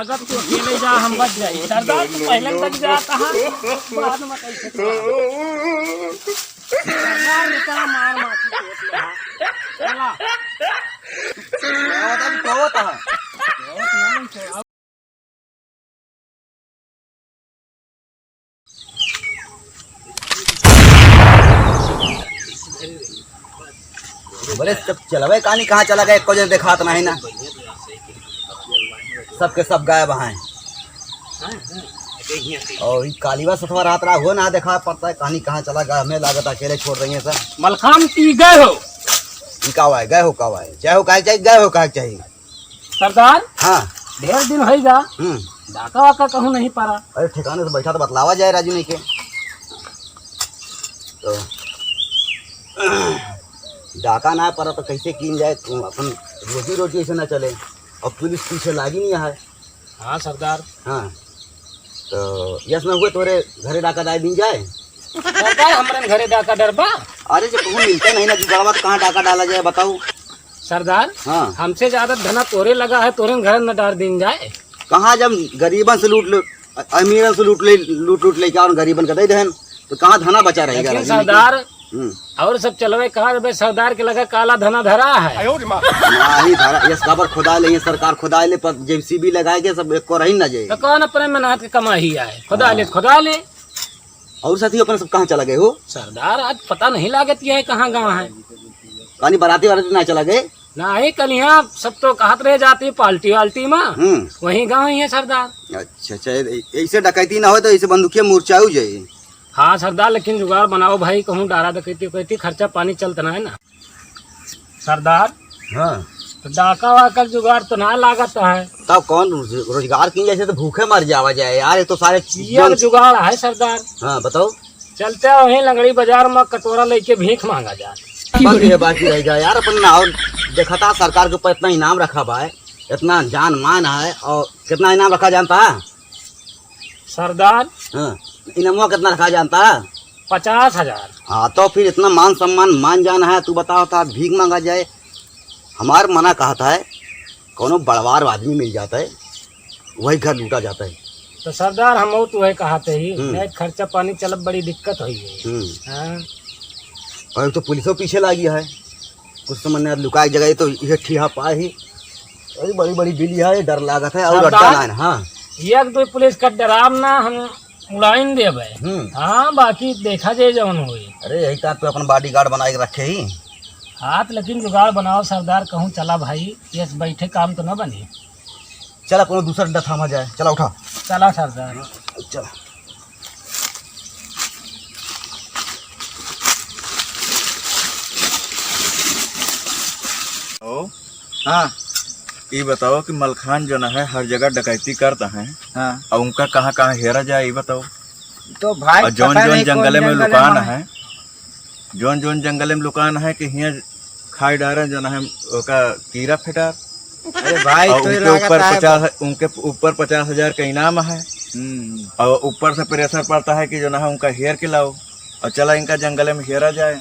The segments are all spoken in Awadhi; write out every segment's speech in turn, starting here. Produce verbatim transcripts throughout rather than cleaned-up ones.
अगर तू अकेले जा, हम बच जाई। सरदार, तू पहले तक जा, कहाँ? बाद में कैसे? सरदार, रुका, मार मार के चला। बोले, सब चलवे कहानी कहाँ चला गए, एको जन देखात नहीं ना, सबके सब गायब हैं। और ई कालीवा सथवा रात रहा हो ना देखा पड़ता है, कहानी कहाँ चला गया, हमें लागत अकेले छोड़ रही है सर। मलखान की गए हो? ई का हुआ है, गए हो का हुआ है, चाहे हो काहे चाहिए, गए हो काहे चाहिए। सरदार, हाँ। ढेर दिन होई गा, हम्म। डाका वाका कहूँ नहीं पड़ा। अरे ठिकाने से बैठा तो बतलावा जाए राजू नहीं के। तो डाका ना पड़ा तो कैसे कीन जाए, तू अपन रोजी रोटी ऐसे ना चले। और पुलिस पीछे लागी नहीं है। हाँ सरदार। हाँ। तो यस ना हुए तोरे घरे डाका डाल दीन जाए। सरदार, हमरे घरे डाका डरबा? अरे जब कहूँ मिलते नहीं ना जुगाड़वा तो कहाँ डाका डाला जाए बताओ। सरदार, हाँ। हमसे ज्यादा धना तोरे लगा है, तोरे घर न डार दीन जाए। कहाँ जब गरीबन से लूट लो, अ-, अमीरन से लूट ले, लूट लूट लेके और गरीबन का दे देहन, तो कहाँ धना बचा रहेगा लेकिन राजू नहीं के? सरदार, हम्म। और सब चलवे कहा बे सरदार के लगा काला धना धरा है। नहीं धरा, ये सब खबर खुदा ले, ये सरकार खुदा ले, पर जेसीबी लगाए के सब एक को रही ना जाए। तो कौन अपने मेहनत के कमाई है? खुदा ले, हाँ। खुदा ले। और साथी अपने सब कहाँ चला गए हो? सरदार, आज पता नहीं लागत ये है कहाँ गवा है। कहानी बराती वाराती ना चला गए? नहीं, कल यहाँ सब तो कहत रहे जाती पार्टी वाल्टी में, हम्म। वहीं गवा ही है सरदार। अच्छा, अच्छा, ऐ-, ऐसे डकैती ना हो तो ऐसे बंदूकिया मुरचाऊ जाए। हाँ सरदार, लेकिन जुगाड़ बनाओ भाई, कहूँ डारा डकैती उकैती, खर्चा पानी चलत ना है ना। सरदार, हाँ। तो डाका वाका जुगाड़ तो ना लागत है। तब कौन रोज-, रोजगार की जैसे तो भूखे मर जावा जाए यार, ये तो सारे ये जन- जुगाड़ है सरदार। हाँ, बताओ। चलते वहीं लंगड़ी बाजार में कटोरा लेके भीख मांगा जाए। बस ये बाकी रह गया यार, अपन ना और देखा था सरकार के ऊपर इतना इनाम रखा बा है, इतना जान मान है और कितना इनाम रखा जानता है? सरदार। हाँ, इनामवा कितना रखा जानता है? पचास हजार। हाँ, तो फिर इतना मान सम्मान, मान जान है, तू बताओ था, भीख मांगा जाए। हमार मना कहत है, कोनो बड़वार आदमी मिल जात है, वही घर लूटा जात है। तो सरदार, हम तो वही कहत ही, हम्म। नहीं खर्चा पानी चलब बड़ी दिक्कत होई है। हम्म। हाँ। और एक तो पुलिसो पीछे लागी है, कुछ समझ नहीं लुकाए जगह तो यह ठीहा पाए ही। अरे बड़ी बड़ी बिल्ली है, डर लागत है और सरदार, अड्डा लाइन, हाँ। एक दो पुलिस का डराम ना, हम उड़ाइन देबे। हम्म। हाँ, बाकी देखा जाए जौन होई। अरे यही का तो अपन बॉडीगार्ड बनाए के रखे ही। हाथ लेकिन जुगाड़ बनाओ सरदार, कहूँ चला भाई, ये बैठे काम तो ना बनी। चला कोनो दूसरा अड्डा थामा जाए, चला उठा। चला सरदार। चला। ओ, हाँ। ई बताओ कि मलखान जो है हर जगह डकैती करता है, हाँ। और उनका कहाँ कहाँ हेरा जाए, ई बताओ। तो भाई, और जौन पता जौन नहीं कौन जंगले में जंगले लुकान में है। है, जौन जौन जंगले में लुकान है कि हियाँ खाई डारे जौन है ओका कीड़ा फेटार। अरे भाई, और तो उनके लागत ऊपर है पचास, उनके ऊपर पचास हजार का इनाम है। हम्म। और ऊपर से प्रेशर पड़ता है कि जौन है उनका हेर के लाओ और चला इनका जंगले में हेरा जाए।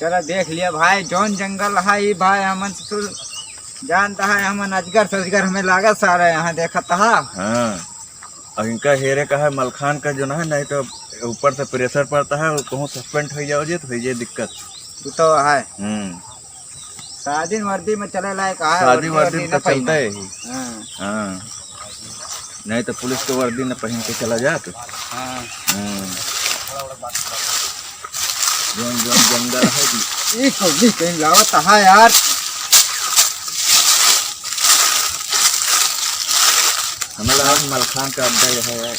चला देख लिया भाई, जौन जंगल है ई भाई, हमन से तू जानता है, हमन अजगर सजगर हमें लागत सारा यहाँ देखत है। हाँ। और इनका हेरे का है, मलखान का जो ना है, नहीं तो ऊपर से प्रेशर पड़ता है और कहूँ सस्पेंड हो जाओ जे तो हो जाए दिक्कत। तू तो है। हम्म। शादी वर्दी में चले लायक है, शादी वर्दी वर्दी में ना तो चलता पहने। है ही। हाँ। हाँ। नहीं तो पुलिस के वर्दी न पहन के चला जात। हाँ। हम्म। जौन जौन जंगल है जी। ई कौन कहीं लावत है यार? हमें लगा कि मलखान का अड्डा यह है यार।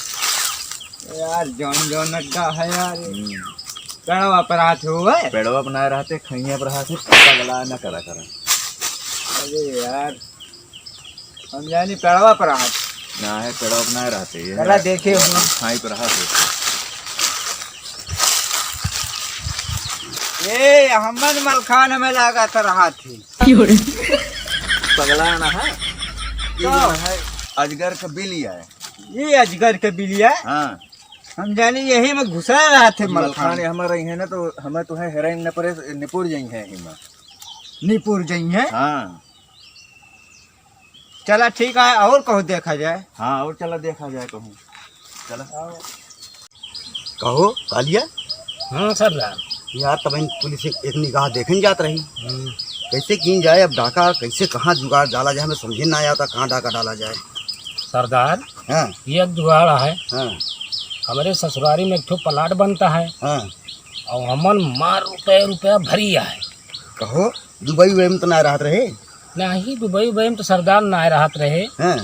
यार, जौन जौन अड्डा है यार। हम्म। पेड़वा पर हाथ हो, है? पेड़वा पर ना रहते, खैया पर हाथ है, पगला ना करा करा। अरे यार, हम जानी पेड़वा पर हाथ। ना है, पेड़वा पर ना रहते, ये चला है। देखे हो। खाई पर हाथ है। ए, हमन मलखान में लागत रहा थी। क्यों रे? पगला ना है। ये तो जो है, अजगर का बिलिया है। ये अजगर के बिलिया? हाँ। हम जानी यही में घुसा रहा थे मलखान। मलखान हमारे रही है ना, तो हमें तो है हेरोइन न परे, निपुर जाई है ही में। निपुर जाई है? हाँ। चला ठीक है, और कहूँ देखा जाए। हाँ, और चला देखा जाए कहूँ। चला। कहो, कालिया? हाँ सरदार। यार, तब इन पुलिस एक, एक निगाह देखन जात रही। हम्म। कैसे कीन जाए अब डाका, कैसे कहाँ जुगाड़ डाला जाए, हमें समझे ना आता कहाँ डाका डाला जाए। सरदार, हाँ। ये एक जुगाड़ है। हाँ। हमरे ससुरारी में एक ठो प्लाट बनता है। हाँ। और हमन मार रुपया रुपया भरी है। कहो, दुबई उबई में तो ना रहत रहे? नहीं, दुबई उबई में तो सरदार ना रहत रहे। हाँ।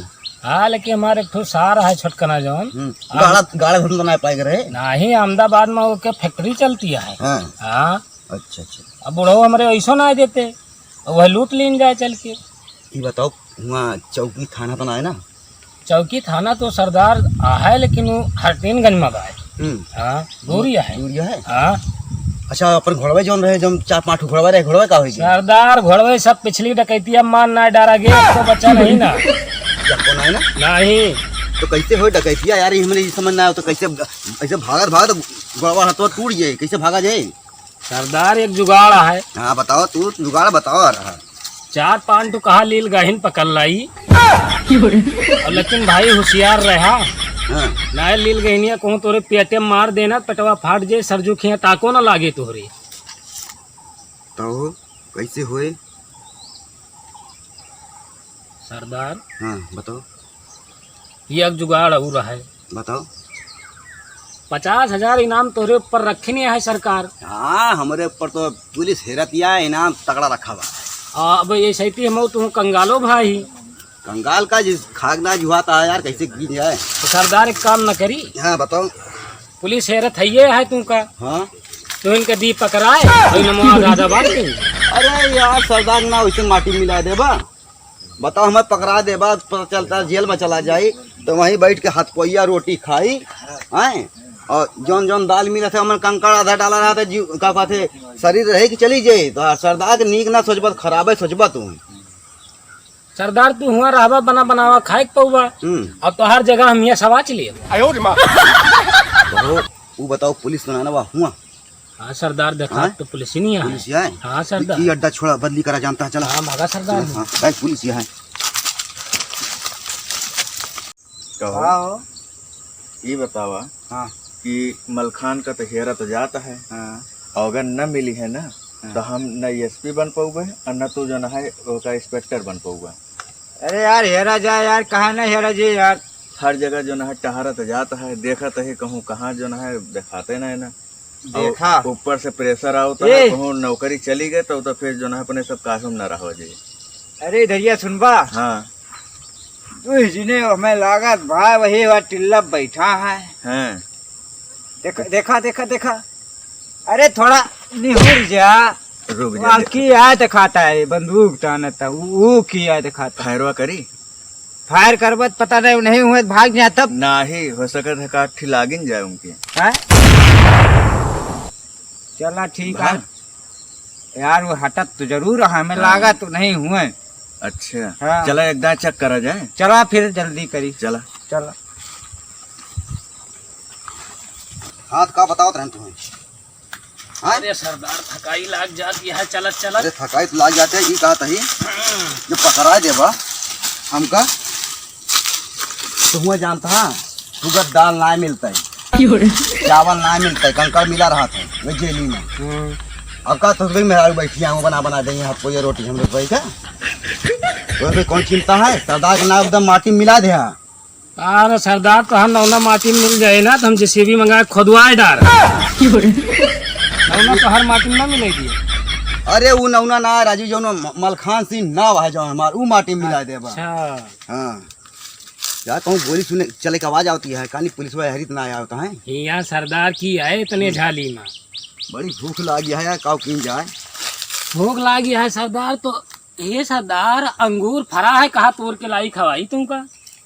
हाँ, लेकिन हमारे एक ठो सार है छोटकना जौन। हम्म। आ- गाड़ा, गाड़ा धंधा ना पाए रहे? नहीं, अहमदाबाद में ओके फैक्ट्री चलती है। हाँ। हाँ। अच्छा, अच्छा। अब बुढ़ऊ हमरे ऐसो ना देते, अब वह लूट लीन जाए चल के। ये बताओ, वहाँ चौकी थाना तो ना है ना? चौकी थाना तो सरदार आ है, लेकिन वो हरटीनगंज में बा है। हम्म। हाँ, दूरी है। दूरी है? हाँ। अच्छा, अपन घोड़वे जौन रहे, जौन चार पाँच ठो घोड़वे रहे, घोड़वे का होई गया? सरदार, घोड़वे सब पिछली डकैतिया मार ना डारा गे, अब तो बचा नहीं ना। जब कौन है ना? नहीं। तो कैसे होई डकैतिया यार, ये हमरे ये समझ ना आयो, तो कैसे, ऐसे भागत भागत घोड़वा हथवा टूट जाए, कैसे भागा जाए? सरदार, एक जुगाड़ है। हाँ, बताओ, तू जुगाड़ बताओ यार। हाँ। चार पाँच ठो कहा लील गहिन पकड़ लाई। और लेकिन भाई होशियार रहा। हाँ। नाय लील गहिनिया कहूँ तोरे पेटे मार देना, पेटवा फाट जाए, सरजू खिया ताको ना लागे तोहरे। तो कैसे होए? सरदार। हाँ, बताओ। ये एक जुगाड़ और है। बताओ। पचास हजार इनाम तोहरे ऊपर रखे नहीं है सरकार। हाँ, हमरे ऊपर तो पुलिस हेरतिया इनाम तगड़ा रखा बा। आ, अब ये सैती हम तू कंगालो भाई। कंगाल का जिस खाक ना जुहाता है यार, कैसे की जाए? तो सरदार एक काम न करी। हाँ, बताओ। पुलिस हेरत है ये है तू का। हाँ। तो इनका दी पकड़ाए, वही नमवा ज्यादा बात नहीं। अरे यार सरदार ना वैसे माटी मिला देबा। बताओ, हमें पकड़ा देबा, पता चलता जेल में चला जाई, तो वहीं बैठ के हाथ पोइया रोटी खाई, हैं? और जौन जौन दाल मिलत है, हमन कंकड़ आधा डाला रहत है, जीव, का कहत है, शरीर रहे कि चली जाई, तो सरदार के नीक ना सोचबा, तो खराबे सोचबा तू। सरदार, तू हुआ रहबा, बना बनावा खाए के पौबा, हम्म। और तोहार जगह हम हियाँ सवाच लिए। कहो, ऊ बताओ, पुलिस तो ना ना बा हुआ? हाँ सरदार, देखा हाँ? तो पुलिस ही नहीं है। पुलिस ही है? हाँ सरदार। ई अड्डा छोड़ा, बदली करा जानता है, चला। हाँ, भागा सरदार। चला, हाँ, भाई पुलिस ही है। कहो, हाँ हो। ई बतावा हाँ। कि मलखान का तो हेरा तो जाता है, हाँ। और अगर न मिली है ना, हाँ। तो हम न एसपी बन पउबे और न तू जौन है ओका इंस्पेक्टर बन पउबे। अरे यार, हेरा जाए यार, काहे ना हेरा जे यार। हर जगह जौन है टहरत जात है, देखत है, कहूँ कहाँ जौन है देखाते ना है ना। देखा। और ऊपर से प्रेशर आवत है, ए। कहूँ नौकरी चली गए तो, तो फिर जौन है अपने सब कासम ना रहो जी। अरे इधरिया सुनबा? हाँ। तू जिने हमें लागत भाई वही वह टिल्ला बैठा है। हाँ। देख, देखा, देखा, देखा। अरे थोड़ा निहुर जा। रुक जा, वाह, देखा। किया दिखाता है, बंदूक तानता, वो, वो किया दिखाता। फायरवा करी? फायर करबत पता नहीं, नहीं हुए, भाग जा तब। नाही, हो सकत है काठी लागिन जाए उनके। हैं? चला ठीक है। भाग। यार, वो हटत तो जरूर है, हमें हाँ। लागा तो नहीं हुए। अच्छा, हाँ। चला, एक दाएं चेक करा जाए। चला, फिर जल्दी करी। चला। चला। हाँ, तो का बतावत रहन तुम्हें? हाँ? अरे सरदार, थकाई लाग जाती है चलत चलत। अरे, थकाई तो लाग जाते है, ई कहत ही, हम्म। जो पकड़ा देबा हमका, तो हुआ जानता है, तुगर दाल ना मिलता है, क्यों रे? चावल ना मिलता है, कंकड़ मिला रहा था वो जेली में। हम्म। अब का तो मेहरारू बैठी है, वो बना बना देंगे आपको ये रोटी हम लोग भाई का। तो फिर कौन चिंता है, सरदार के नाम एकदम माटी में मिला दे। हाँ। अरे सरदार, तो हम नौना माटी में मिल जाए ना, तो हम जेसीबी मंगा के खोदवाए डार। नौना तो हर माटी में ना मिलेगी। अरे वो नौना ना राजू, जो म-, मलखान सिंह नाव है जो हमार, वो माटी में मिला देबा। अच्छा। हाँ। यार, कहूँ गोली सुने, चले के आवाज आवती है, कहानी पुलिस वाले हरित ना आया होता है। हियाँ सरदार की है इतने हम्म। झाली में। बड़ी भूख लागी है यार, काव कीन जाए। भूख लागी है सरदार, तो ये सरदार अंगूर फरा है, कहाँ तोड़ के लाई खवाई तुमका?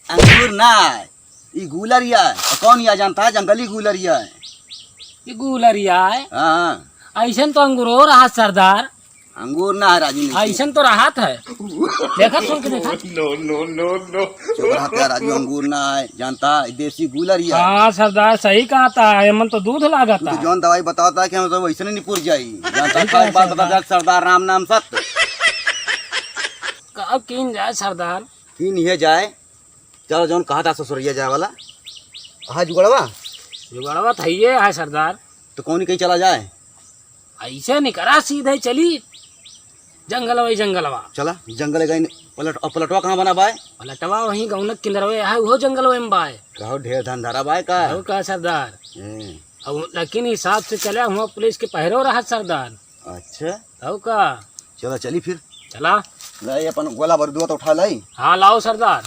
अंगूर ना है, ई गूलरिया है। और कौन या जानता है, जंगली गूलरिया है। ये गूलरिया है? हाँ, हाँ। ऐसन तो अंगूरो रहा सरदार। अंगूर ना है राजू, नहीं। ऐसन तो रहत है। देखा, सुन के देखा। No, no, no, no। चुप रहता है राजू, अंगूर ना है, जानता है, देसी गूलर ही है। हाँ सरदार, सही कहता है, एमन तो दूध लागता तो है। जौन दवाई बतावता है कि हम तो वैसे नहीं निपुर जाई। जानता है, एक बात बता दे, सरदार राम नाम सत्य। का कीन जाए सरदार? की निहे जाए, चलो जौन कहा था ससुरैया जाए वाला। हाँ जुगड़वा। जुगड़वा तो हइये है सरदार। तो कौन कहीं चला जाए? ऐसे निकरा सीधे चली जंगलवा ही जंगलवा। चला जंगल गई। पलट, और पलटवा कहाँ बना बाय? पलटवा वहीं गौनक किंदरवे है, वो जंगलवे में बाय। कहो ढेर धन धरा बाय का? हो का सरदार? हम्म। अब लेकिन हिसाब से चले हुआ पुलिस के पहरो रहत सरदार। अच्छा। हो का? चला चली फिर। चला। लाई अपन गोला बरदुआ तो उठा लाई। हाँ लाओ सरदार।